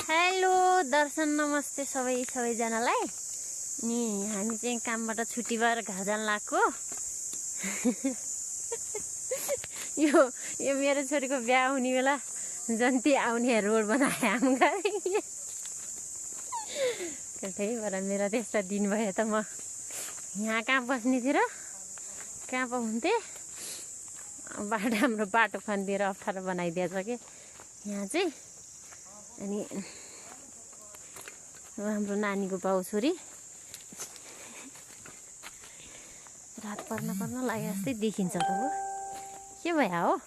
Hello दर्शन नमस्ते सबैजनालाई नि हामी चाहिँ कामबाट छुट्टी भएर घर जान लाग्यो। यो मेरो छोरीको बिहा हुने बेला जन्ती आउने रोड बनाए हामी त्यही भएर मेरो त्यस्तो दिन भयो त म यहाँ कहाँ बस्ने थिएँ र कहाँ पो हुन्थे। हाम्रो बाटो खनिदिएर अप्ठ्यारो बनाइदिएछ कि यहाँ चाहिँ। अनि हाम्रो नानीको बाउ छोरी रात पर्न लाग्यो जस्तै देखिन्छ त हो। के भयो हो?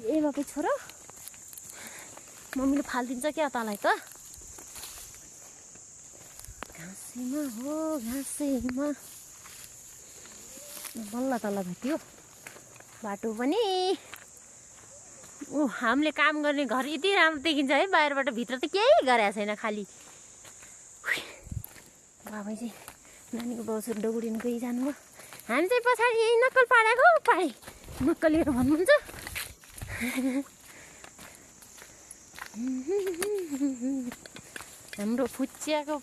ए बाबु छोरो मम्मीले फालिदिन्छ क्या तँलाई त। घाँसेमा हो घाँसेमा बल्ल तल भेट्यो बाटो पनि। हामीले काम गर्ने घर यति राम्रो देखिन्छ है बाहिरबाट, भित्र त केही गरेको छैन खालि। बाबै चाहिँ नानीको बाउछोरी डगुरिनु गइजानु हो। हामी चाहिँ पछाडि यही नक्कल पाडेको पाडे नक्कलिएर भन्नुहुन्छ। हाम्रो फुच्चियाको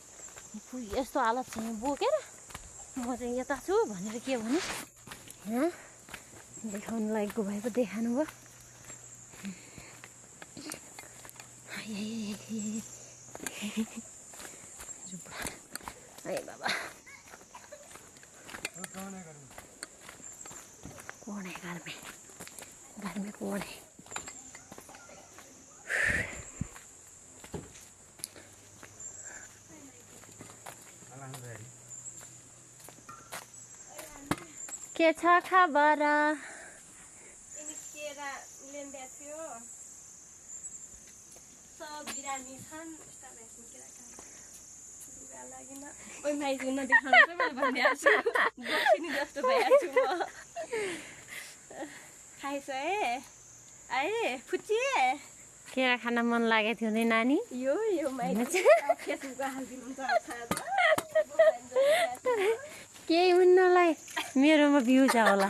यस्तो हालत छैन बोकेर म चाहिँ यता छु भनेर के भने देखाउनु लायकको भए पो देखाउनु भयो। बाबा कौन है घर में कौन है? के छ खबर? केरा खान मन लागेको थियो नि नानी। केही हुन्नलाई मेरोमा भ्यू छ होला।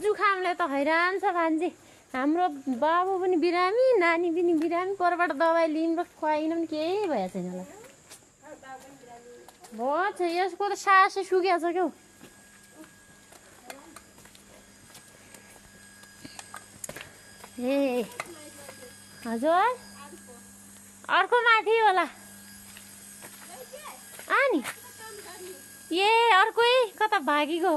जुखामले त हैरान छ भान्जी। हाम्रो बाबु पनि बिरामी नानी पनि बिरामी। परबाट दबाई लिनु खुवाइन पनि केही भएको छैन होला। भन्छ यसको त सासै सुकेको छ क्या। ए हजुर अर्को माथि होला नि। ए अर्कै कता भागेको?